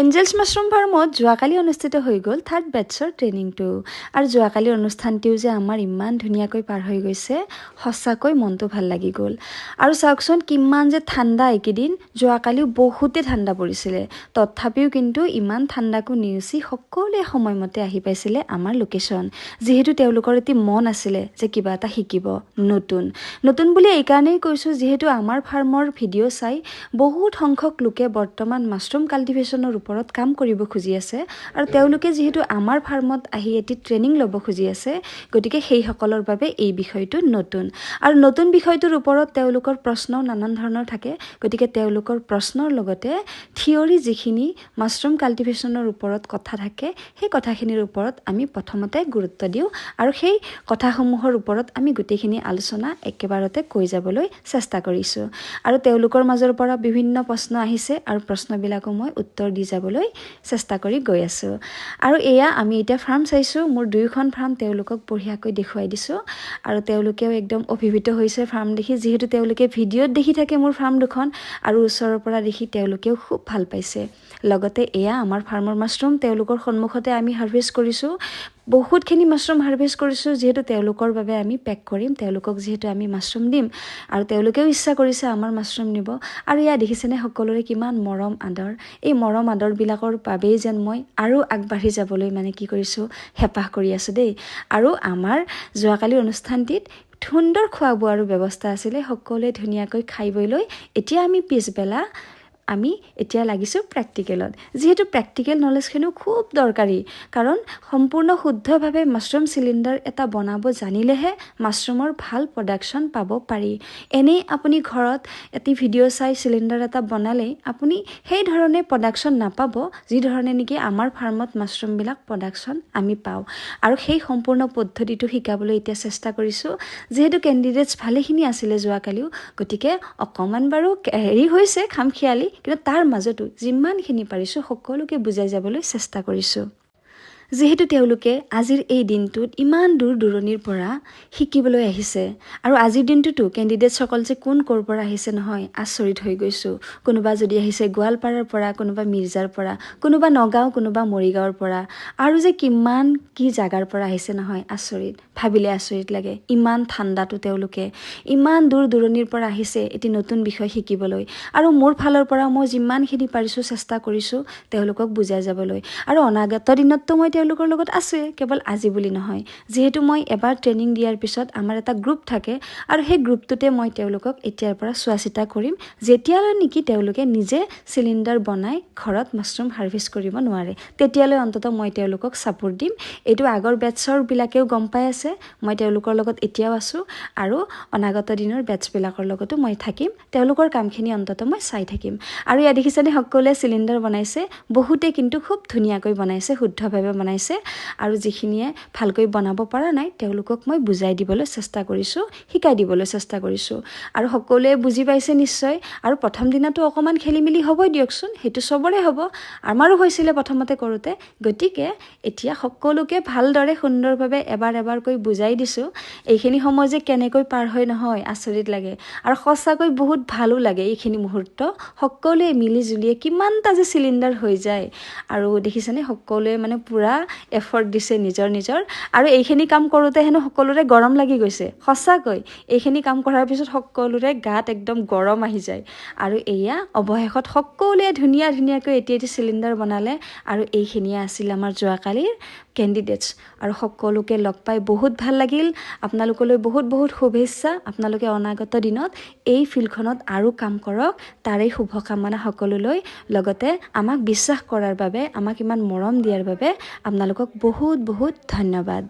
Angeles mushroom ফাৰ্মত যোৱাকালি অনুষ্ঠিত হৈ গ'ল থাৰ্ড বেটছৰ ট্ৰেইনিংটো। আৰু যোৱাকালি অনুষ্ঠানটিও যে আমাৰ ইমান ধুনীয়াকৈ পাৰ হৈ গৈছে, সঁচাকৈ মনটো ভাল লাগি গ'ল। আৰু চাওকচোন, কিমান যে ঠাণ্ডা এইকেইদিন। যোৱাকালিও বহুতে ঠাণ্ডা পৰিছিলে, তথাপিও কিন্তু ইমান ঠাণ্ডাকো নেওচি সকলোৱে সময়মতে আহি পাইছিলে আমাৰ লোকেশ্যন, যিহেতু তেওঁলোকৰ এটি মন আছিলে যে কিবা এটা শিকিব নতুন নতুন বুলি। এইকাৰণেই কৈছোঁ, যিহেতু আমাৰ ফাৰ্মৰ ভিডিঅ' চাই বহুত সংখ্যক লোকে বৰ্তমান মাছৰুম কাল্টিভেশ্যনৰ ওপৰত কাম কৰিব খুজি আছে আৰু তেওঁলোকে যিহেতু আমাৰ ফাৰ্মত আহি এটি ট্ৰেইনিং ল'ব খুজি আছে, গতিকে সেইসকলৰ বাবে এই বিষয়টো নতুন। আৰু নতুন বিষয়টোৰ ওপৰত তেওঁলোকৰ প্ৰশ্নও নানান ধৰণৰ থাকে। গতিকে তেওঁলোকৰ প্ৰশ্নৰ লগতে থিয়ৰী যিখিনি মাছৰুম কাল্টিভেশ্যনৰ ওপৰত কথা থাকে, সেই কথাখিনিৰ ওপৰত আমি প্ৰথমতে গুৰুত্ব দিওঁ আৰু সেই কথাসমূহৰ ওপৰত আমি গোটেইখিনি আলোচনা একেবাৰতে কৈ যাবলৈ চেষ্টা কৰিছোঁ। আৰু তেওঁলোকৰ মাজৰ পৰা বিভিন্ন প্ৰশ্ন আহিছে আৰু প্ৰশ্নবিলাকো মই উত্তৰ দি যাবলৈ চেষ্টা কৰি গৈ আছোঁ। আৰু এয়া আমি এতিয়া ফাৰ্ম চাইছোঁ। মোৰ দুয়োখন ফাৰ্ম তেওঁলোকক বঢ়িয়াকৈ দেখুৱাই দিছোঁ আৰু তেওঁলোকেও একদম অভিভূত হৈছে ফাৰ্ম দেখি, যিহেতু তেওঁলোকে ভিডিঅ'ত দেখি থাকে মোৰ ফাৰ্ম দুখন আৰু ওচৰৰ পৰা দেখি তেওঁলোকেও খুব ভাল পাইছে। লগতে এয়া আমাৰ ফাৰ্মৰ মাছৰুম, তেওঁলোকৰ সন্মুখতে আমি হাৰ্ভেষ্ট কৰিছোঁ। বহুতখিনি মাছৰুম হাৰ্ভেষ্ট কৰিছোঁ, যিহেতু তেওঁলোকৰ বাবে আমি পেক কৰিম, তেওঁলোকক যিহেতু আমি মাছৰুম দিম আৰু তেওঁলোকেও ইচ্ছা কৰিছে আমাৰ মাছৰুম নিব। আৰু এয়া দেখিছেনে, সকলোৰে কিমান মৰম আদৰ। এই মৰম আদৰবিলাকৰ বাবেই যেন মই আৰু আগবাঢ়ি যাবলৈ মানে কি কৰিছোঁ, হেঁপাহ কৰি আছোঁ দেই। আৰু আমাৰ যোৱাকালি অনুষ্ঠানটিত সুন্দৰ খোৱা বোৱাৰো ব্যৱস্থা আছিলে। সকলোৱে ধুনীয়াকৈ খাই বৈ লৈ এতিয়া আমি পিছবেলা আমি এতিয়া লাগিছোঁ প্ৰেক্টিকেলত, যিহেতু প্ৰেক্টিকেল নলেজখিনিও খুব দৰকাৰী, কাৰণ সম্পূৰ্ণ শুদ্ধভাৱে মাছৰুম চিলিণ্ডাৰ এটা বনাব জানিলেহে মাছৰুমৰ ভাল প্ৰডাকশ্যন পাব পাৰি। এনেই আপুনি ঘৰত এটি ভিডিঅ' চাই চিলিণ্ডাৰ এটা বনালেই আপুনি সেই ধৰণে প্ৰডাকশ্যন নাপাব, যি ধৰণে নেকি আমাৰ ফাৰ্মত মাছৰুমবিলাক প্ৰডাকশ্যন আমি পাওঁ। আৰু সেই সম্পূৰ্ণ পদ্ধতিটো শিকাবলৈ এতিয়া চেষ্টা কৰিছোঁ। যিহেতু কেণ্ডিডেটছ ভালেখিনি আছিলে যোৱাকালিও, গতিকে অকণমান বাৰু হেৰি হৈছে, খামখেয়ালি, কিন্তু তাৰ মাজতো যিমানখিনি পাৰিছোঁ সকলোকে বুজাই যাবলৈ চেষ্টা কৰিছোঁ, যিহেতু তেওঁলোকে আজিৰ এই দিনটোত ইমান দূৰ দূৰণিৰ পৰা শিকিবলৈ আহিছে। আৰু আজিৰ দিনটোতো কেণ্ডিডেটছসকল যে কোন ক'ৰ পৰা আহিছে নহয়, আচৰিত হৈ গৈছোঁ। কোনোবা যদি আহিছে গোৱালপাৰাৰ পৰা, কোনোবা মিৰ্জাৰ পৰা, কোনোবা নগাঁও, কোনোবা মৰিগাঁৱৰ পৰা, আৰু যে কিমান কি জাগাৰ পৰা আহিছে নহয়, আচৰিত, ভাবিলে আচৰিত লাগে। ইমান ঠাণ্ডাতো তেওঁলোকে ইমান দূৰ দূৰণিৰ পৰা আহিছে এটি নতুন বিষয় শিকিবলৈ। আৰু মোৰ ফালৰ পৰা মই যিমানখিনি পাৰিছোঁ চেষ্টা কৰিছোঁ তেওঁলোকক বুজাই যাবলৈ। আৰু অনাগত দিনততো মই তেওঁলোকৰ লগত আছোঁৱেই, কেৱল আজি বুলি নহয়, যিহেতু মই এবাৰ ট্ৰেইনিং দিয়াৰ পিছত আমাৰ এটা গ্ৰুপ থাকে আৰু সেই গ্ৰুপটোতে মই তেওঁলোকক এতিয়াৰ পৰা চোৱা চিতা কৰিম, যেতিয়ালৈ নেকি তেওঁলোকে নিজে চিলিণ্ডাৰ বনাই ঘৰত মাছৰুম হাৰ্ভেষ্ট কৰিব নোৱাৰে, তেতিয়ালৈ অন্ততঃ মই তেওঁলোকক ছাপোৰ্ট দিম। এইটো আগৰ বেটছৰবিলাকেও গম পাই আছে। মই তেওঁলোকৰ লগত এতিয়াও আছোঁ আৰু অনাগত দিনৰ বেটছবিলাকৰ লগতো মই থাকিম। তেওঁলোকৰ কামখিনি অন্ততঃ মই চাই থাকিম। আৰু ইয়াত দেখিছেনে, সকলোৱে চিলিণ্ডাৰ বনাইছে। বহুতে কিন্তু খুব ধুনীয়াকৈ বনাইছে, শুদ্ধভাৱে বনাইছে। আৰু যিখিনিয়ে ভালকৈ বনাব পৰা নাই, তেওঁলোকক মই বুজাই দিবলৈ চেষ্টা কৰিছোঁ, শিকাই দিবলৈ চেষ্টা কৰিছোঁ আৰু সকলোৱে বুজি পাইছে নিশ্চয়। আৰু প্ৰথম দিনাটো অকণমান খেলি মেলি হ'বই দিয়কচোন, সেইটো চবৰে হ'ব, আমাৰো হৈছিলে প্ৰথমতে কৰোঁতে। গতিকে এতিয়া সকলোকে ভালদৰে সুন্দৰভাৱে এবাৰ এবাৰকৈ বুজাই দিছোঁ। এইখিনি সময় যে কেনেকৈ পাৰ হয় নহয়, আচৰিত লাগে আৰু সঁচাকৈ বহুত ভালো লাগে এইখিনি মুহূৰ্ত। সকলোৱে মিলি জুলিয়ে কিমানটা যে চিলিণ্ডাৰ হৈ যায়। আৰু দেখিছেনে, সকলোৱে মানে পূৰা এফৰ্ট দিছে নিজৰ নিজৰ। আৰু এইখিনি কাম কৰোঁতে হেনো সকলোৰে গৰম লাগি গৈছে। সঁচাকৈ এইখিনি কাম কৰাৰ পিছত সকলোৰে গাত একদম গৰম আহি যায়। আৰু এয়া অৱশেষত সকলোৱে ধুনীয়া ধুনীয়াকৈ এটি এটি চিলিণ্ডাৰ বনালে। আৰু এইখিনিয়ে আছিল আমাৰ যোৱাকালিৰ কেণ্ডিডেটছ। আৰু সকলোকে লগ পাই বহুত ভাল লাগিল। আপোনালোকলৈ বহুত বহুত শুভেচ্ছা। আপোনালোকে অনাগত দিনত এই ফিল্ডখনত আৰু কাম কৰক, তাৰেই শুভকামনা সকলোলৈ। লগতে আমাক বিশ্বাস কৰাৰ বাবে, আমাক ইমান মৰম দিয়াৰ বাবে আপোনালোকক বহুত বহুত ধন্যবাদ।